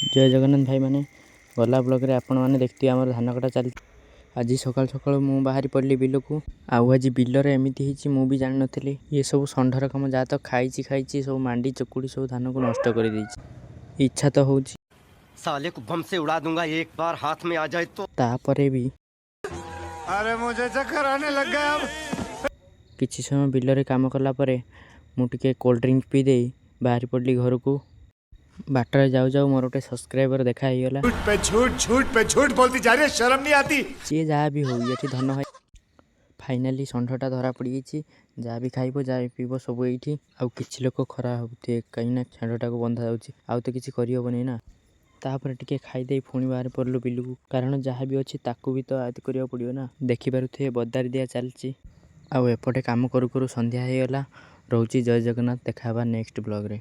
ଜୟ ଜଗନ୍ନାଥ ଭାଇମାନେ। ଗଲା ବ୍ଲଗ୍ରେ ଆପଣମାନେ ଦେଖିଥିବେ, ଆମର ଧାନ କଟା ଚାଲିଛି। ଆଜି ସକାଳୁ ସକାଳୁ ମୁଁ ବାହାରି ପଡ଼ିଲି ବିଲକୁ। ଆଉ ଆଜି ବିଲରେ ଏମିତି ହେଇଛି, ମୁଁ ବି ଜାଣିନଥିଲି। ଇଏ ସବୁ ଷଣ୍ଢର କାମ। ଯାହା ତ ଖାଇଛି ଖାଇଛି, ସବୁ ମାଣ୍ଡି ଚକୁଡ଼ି ସବୁ ଧାନକୁ ନଷ୍ଟ କରିଦେଇଛି। ଇଚ୍ଛା ତ ହେଉଛି साले को बम से उड़ा दूंगा, एक बार हाथ में आ जाए तो। ତାପରେ ବି अरे, मुझे चक्कर आने लग गया अब। କିଛି ସମୟ ବିଲରେ କାମ କଲା ପରେ ମୁଁ ଟିକେ କୋଲ୍ଡ ଡ୍ରିଙ୍କ ପିଇ ଦେଇ ବାହାରି ପଡ଼ିଲି ଘରକୁ। ବାଟରେ ଯାଉ ଯାଉ ମୋର ଗୋଟେ ସବସ୍କ୍ରାଇବର ଦେଖା ହେଇଗଲା। झूठ पे झूठ, झूठ पे झूठ बोलती जा रही है, शर्म नहीं आती? ସିଏ ଯାହା ବି ହଉ, ଏଠି ଧନ ଭାଇ ଫାଇନାଲି ଷଣ୍ଢଟା ଧରା ପଡ଼ିଯାଇଛି। ଯାହା ବି ଖାଇବ, ଯାହା ବି ପିଇବ, ସବୁ ଏଇଠି। ଆଉ କିଛି ଲୋକ ଖରାପ ହେଉଥିବେ, କାହିଁକିନା ଷଣ୍ଢଟାକୁ ବନ୍ଧା ଯାଉଛି, ଆଉ ତ କିଛି କରିହେବନି ନା। ତାପରେ ଟିକେ ଖାଇଦେଇ ପୁଣି ବାହାରି ପଡ଼ିଲୁ ବିଲକୁ, କାରଣ ଯାହା ବି ଅଛି ତାକୁ ବି ତ ଆୟତ୍ତ କରିବାକୁ ପଡ଼ିବ ନା। ଦେଖିପାରୁଥିବେ, ବଦାରି ଦିଆ ଚାଲିଛି। ଆଉ ଏପଟେ କାମ କରୁ କରୁ ସନ୍ଧ୍ୟା ହେଇଗଲା। ରହୁଛି, ଜୟ ଜଗନ୍ନାଥ। ଦେଖା ହେବା ନେକ୍ସଟ ବ୍ଲଗ୍ରେ।